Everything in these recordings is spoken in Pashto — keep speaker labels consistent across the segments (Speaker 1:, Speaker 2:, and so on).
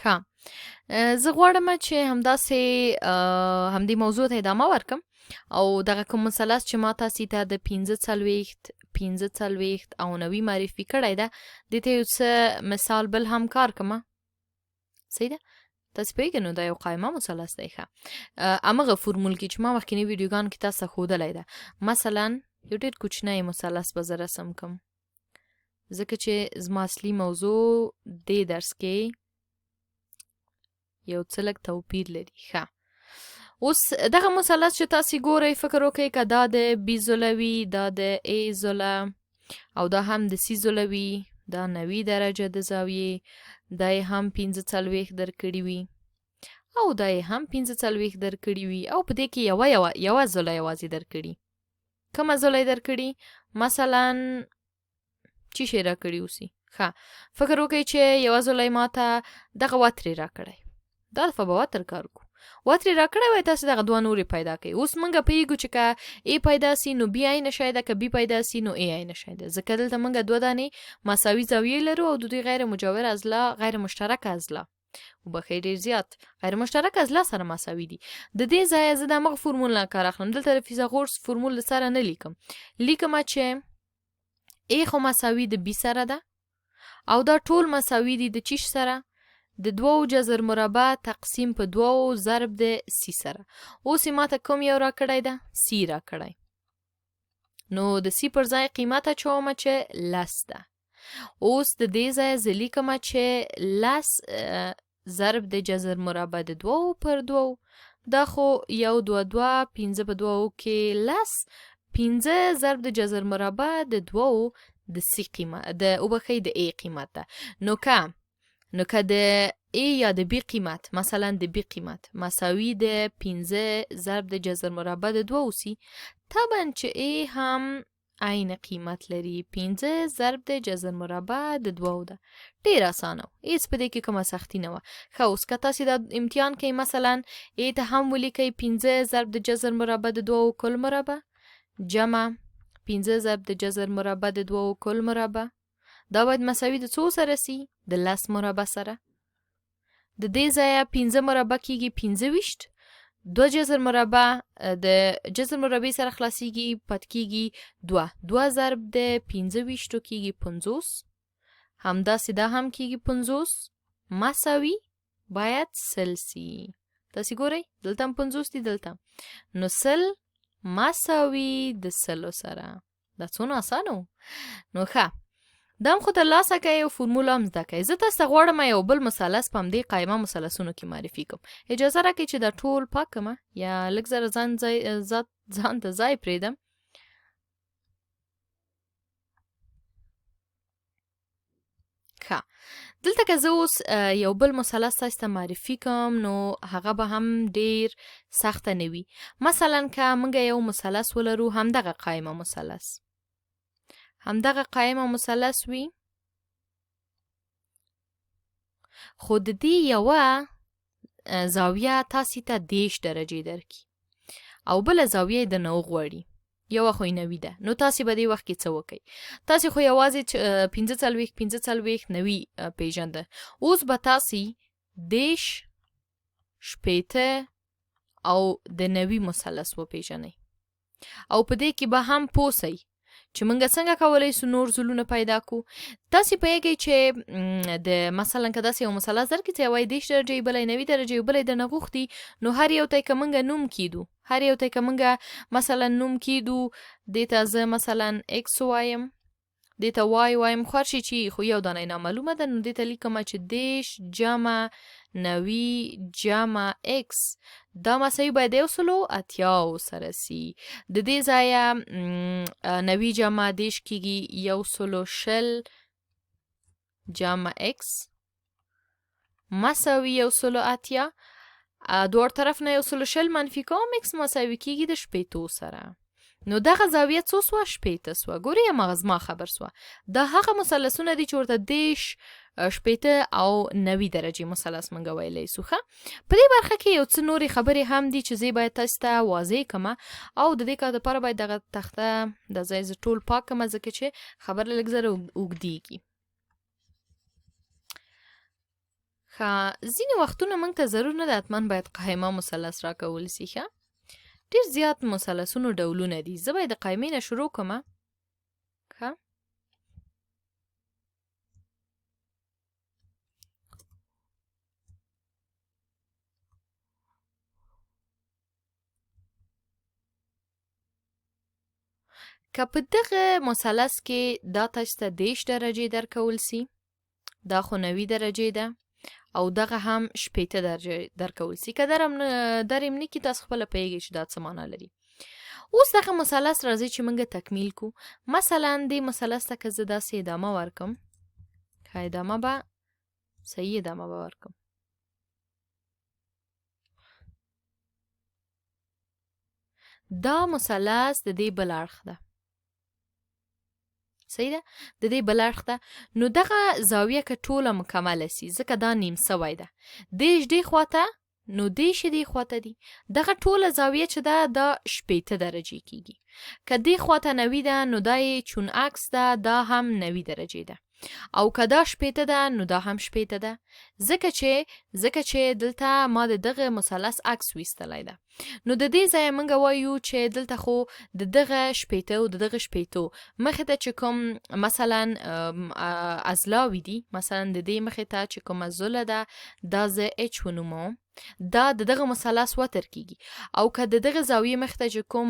Speaker 1: ښه، زه غواړم چې همداسې همدې موضوع ته ادامه ورکم او دغه کوم مثلث چې ما تاسې ته د 45، 45 او 90 معرفي کړی ده، دې ته یو څه مثال بل هم کار کوم. صحیح ده؟ تاسې پوهېږئ نو دا یو قایمه مثلث دی. ښه، همغه فورمول کې چې ما مخکیني ویډیوګانو کې تاسو ته ښودلی ده، مثلا یو ډېر کوچنی مثلث به زه رسم کم، ځکه چې زما اصلي موضوع دې درس کې یو څه لږ توپیر لري. ښه، اوس دغه مثلث چې تاسې ګورئ، فکر وکړئ که دا د بي ضلع وي، دا د ای ضلع او دا هم د سي ضلع وي، دا 90 درجه د زاویې، دا یې هم 45 درکړي وي او دا یې هم 45 درکړي وي، او په دې کې یوه یوه یوه ضلع یوازې درکړي. کومه ضلع یې درکړي؟ مثلا چی شی راکړي اوسي؟ ښه، فکر وکړئ چې یوه ضلع یې ماته دغه وترې راکړی، دا دفعه به وتر کار کو، وترې راکړی وای، تاسې دغه دوه نورې پیدا کړئ. اوس موږ پوهېږو چې که ای پیدا سي نو بي عین شی ده، که بي پیدا سي نو ای عین شی ده، ځکه دلته موږ دوه دانې مساوي زاویې لرو او د دوی غیر مجاور اضلاع غیر مشترک اضلاع، وبخښئ ډېر زیات غیر مشترک اضلاع سره مساوي دي. د دې ځایه زه د همغه فورمول نه کار اخلم، دلته د فیثاغورث فورمول له سره نه لیکم، لیکم چې ای خو مساوي د بي سره ده او دا ټول مساوي دي د چیش سره، د دوو جذر مربع تقسیم په دوو ضرب د سی سره. اوس یې ماته کوم یو راکړی ده؟ سی راکړی، نو د سی پر ځای قیمت اچوم چې 10 ده. اوس د دې ځایه زه لیکم چې 10 ضرب د جذر مربع د دوو پر دوو، دا خو یو دوه دوه، پنځه په دوو کې 10، 5 ضرب د جذر مربع د دوو د سی قیمت، د وبخښئ د ای قیمت ده. نو که د ای یا د بی قیمت، مثلا د بی قیمت مساوي د 5 ضرب د جذر مربع د دوو سي، طبعا چې ای هم عین قیمت لري، 5 ضرب د جذر مربع د دوو ده. ډېر اسانه و، هېڅ په دې کې کومه سختي نه وه. ښه، اوس که تاسې دا امتحان کوئ، مثلا ای ته هم ولیکئ 5 ضرب د جذر مربع د دوو کل مربع جمع 5 ضرب د جذر مربع د دوو کل مربع، دا باید مساوي د څو سره سي؟ د 10 مربع سره. د دې ځایه 5 مربع کیږي 25، دوه جذر مربع د جذر مربع سره خلاصیږي، پات کیږي دوه، دوه ضرب د 25 کیږي 50، همداسې دا هم کیږي 50 مساوي باید 100 سي. تاسې ګورئ دلته هم 50 دي، دلته نو 100 مساوي د 100 سره. دا څونه اسانه و. نو ښه، دا هم خو ترلاسه کړئ او فورمول هم زده کړئ. زه تاسو ته غواړم یو بل مثلث په همدې قایمه مثلثونو کې معرفي کړم. اجازه راکړئ چې دا ټول پاک کړم یا لږ ذره ځان ته ځای پرېږدم. ښه، دلته که زه اوس یو بل مثلث تاسو ته معرفي کړم نو هغه به هم ډیر سخته نه وي. مثلا که موږ یو مثلث ولرو، همدغه قایمه مثلث، همدغه قایمه مثلث وي، خو د دې یوه زاویه تاسې ته 30 درجې درکړي او بله زاویه یې درنه وغواړي، یوه خو یې 90 ده، نو تاسې به دې وخت کې څه وکئ؟ تاسې خو یوازې 45، 45، 90 پېژنده. اوس به تاسې 30، 60 او د 90 مثلث وپېژنئ او په دې کې به هم پوه سئ چې موږ څنګه کولی سو نور ځلونه پیدا کو. تاسې پوهېږئ چې د مثلا که داسې یو مثلث درکړي چې یوه یې 30 درجې، بله یې 90 درجې او بله یې درنه غوښتي، نو هر یو ته یې که موږ نوم کیدو، هر یو ته یې که موږ مثلا نوم کیدو، دې ته زه مثلا ایکس وایم، دې ته وای وایم، خو هر شي چې خو یو دانه یې نامعلومه ده، نو دې ته لیکم چې 30 جمع 90 جمع ایکس، دا مساوي باید 180 سره سي. د دې ځایه 90 جمع 30 کېږي 120 جمع ایکس مساوي 180، دوړ طرف نه 120 منفي کوم، ایکس مساوي کېږي د 60 سره. نو دغه زاویه څو سوه؟ 60 سوه. ګورئ هماغه زما خبر سوه. دا هغه مثلثونه دي چې ورته 30، 60 او 90 درجې مثلث مونږ ویلی سو. ښه، په دې برخه کې یو څه نورې خبرې هم دي چې زه یې باید تاسو ته واضح کړم او د دې کار دپاره باید دغه تخته دا ځای زه ټول پاک کړم، ځکه چې خبره لږ ذره اوږدېږي. ښه، ځینې وختونه موږ ته ضرور نه ده حتما باید قایمه مثلث راکول سي. ښه، ډیر زیات مثلثونو ډولونه دي. زه باید د قایمې نه شروع کوم. ښه، که په دغه مثلث کې دا تاسو ته 30 درجې درکول سي، دا خو 90 درجې ده او دغه هم 60 درجه درکول سي. که درم دریم نه کی، تاسو خپله پوهېږئ چې دا څه معنا لري. اوس دغه مثلث راځي چې موږ تکمیل کو. مثلا دې مثلث ته که زه داسې ادامه ورکم، که ادامه به صحیح ادامه به ورکم، دا مثلث د دې بل اړخ ده. صحیح ده، د دې بل اړخ ده. نو دغه زاویه که ټوله مکمله سي، ځکه دا نیم سوی ده، 30 دې خواته نو 30 دې خواته دي، دغه ټوله زاویه چې ده دا 60 درجې کیږي. که دې خواته 90 ده نو دا یې چون عکس ده، دا هم 90 درجې ده، او که دا 60 ده نو دا هم 60 ده، ځکه چې دلته ما د دغه مثلث عکس ویستلی ده. نو د دې ځایه موږ وایو چې دلته خو د دغه 60 او د دغه 60 مخې ته چې کوم مثلا اضلاوې دي، مثلا د دې مخې ته چې کومه ضلع ده دا زه اچ ونوموم، دا د دغه مثلث وتر کیږي، او که د دغه زاویې مخې ته چې کوم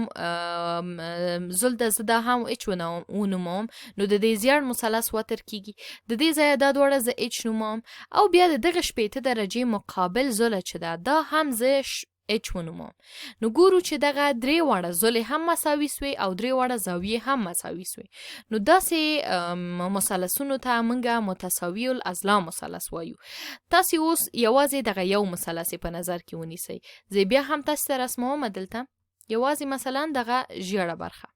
Speaker 1: ضلع ده زه دا هم اچ ونوموم، نو د دې زیړ مثلث وتر کیږي. د دې ځایه دا دواړه زه اچ نوموم، او بیا د دغه 60 درجې مقابل ضلع چې ده دا هم زه اچ ونوموم. نو ګورو چې دغه درې واړه ضلع هم مساوي سوې او درې واړه زاویې هم مساوي سوې. نو داسې مثلثونو ته موږ متساوي الاضلاع مثلث وایو. تاسې اوس یوازې دغه یو مثلث په نظر کې ونیسئ. زه بیا هم تاسې ته رسموم دلته یوازې مثلا دغه ژیړه برخه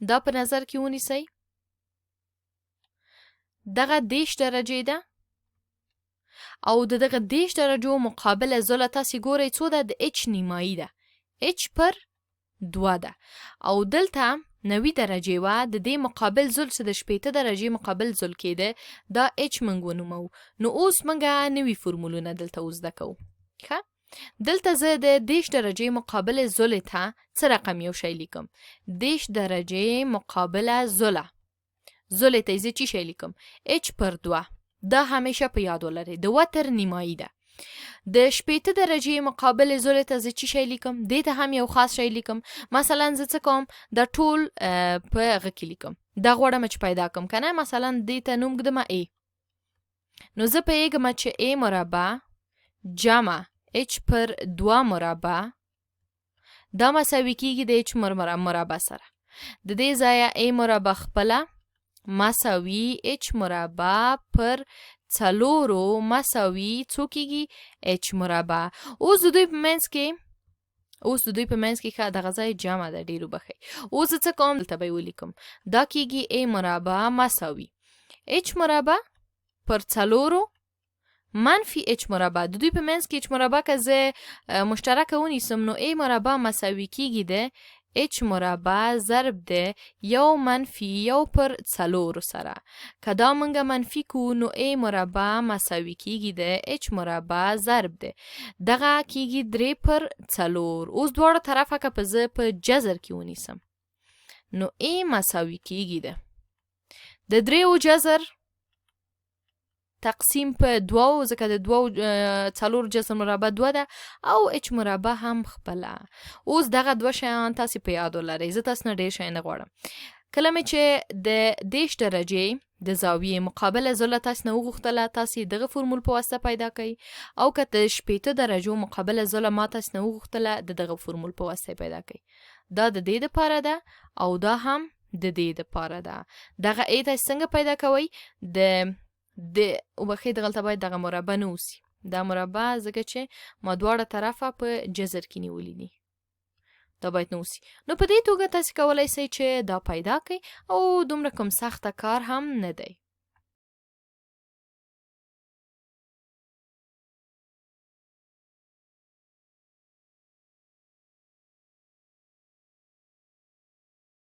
Speaker 1: دا په نظر کې ونیسئ، دغه 30 درجې ده، او د دغه 30 درجو مقابله ضلع تاسې ګورئ څو ده، د اچ نیمایي ده، اچ پر 2 ده، او دلته 90 درجې وه، د دې مقابل ضلع چې د 60 درجې مقابل ضلع کېده دا اچ موږ ونوموو. نو اوس موږ نوي فورمولونه دلته اوس زده کوو. ښه، دلته زه د 30 درجې مقابل ضلع ته څه رقم یو شی لیکم؟ 30 درجې مقابله ضلع، ضلع ته زه چی شی لیکم؟ اچ پر 2. دا همیشه په یاد ولرئ، د وتر نیمایي ده. د 60 درجې مقابل ضلع ته زه چی شی لیکم؟ دې ته هم یو خاص شی لیکم. مثلا زه څه کوم، دا ټول په هغه کې لیکم، دا غواړم چې پیدا کړم که نه. مثلا دې ته نوم ږدم ای، نو زه پوهېږم چې ای مربع جمع اچ پر 2 مربع دا مساوي کیږي د اچ مربع سره. د دې ځایه ای مربع خپله مساوي اچ مربع پر 4 مساوي څو کیږي؟ اچ مربع. اوس د دوی په منځ کې، اوس د دوی په منځ کې ښه دغه ځای جمع ده، ډېر وبخښئ. اوس زه څه کوم، دلته به یې ولیکم، دا کیږي ای مربع مساوي اچ مربع پر 4 منفي اچ مربع. د دوی په منځ کې اچ مربع که زه مشترکه ونیسم نو ای مربع مساوي کیږي د اچ مربع ضرب د 1 منفي 1 پر 4 سره. که دا موږ منفي کو نو ای مربع مساوي کیږي د اچ مربع ضرب د دغه کیږي 3 پر 4. اوس دواړه طرفه که په زه په جذر کې ونیسم نو ای مساوي کیږي د دریو جذر تقسیم په 2، ځکه د 2 4 جذر مربع 2 ده، او اچ مربع هم خپله. اوس دغه دوه شیان تاسې په یاد ولرئ، زه تاسو نه ډېر شی نه غواړم. کله مې چې د 30 درجې د زاویې مقابله ضلع تاسې نه وغوښتله، تاسې دغه فورمول په واسطه پیدا کړئ، او که د 60 درجو مقابله ضلع ما تاسې نه وغوښتله، د دغه فورمول په واسطه پیدا کړئ. دا د دې دپاره ده او دا هم د دې دپاره ده. دغه ای تاسې څنګه پیدا کوئ؟ د د وبخښئ دغلته باید دغه مربع نه اوسي، دا مربع ځکه چې ما دواړه طرفه په جذر کې نیولي دي، دا باید نه اوسي. نو په دې توګه تاسې کولی سئ چې دا پیدا کړئ، او دومره کوم سخته کار هم نه دی.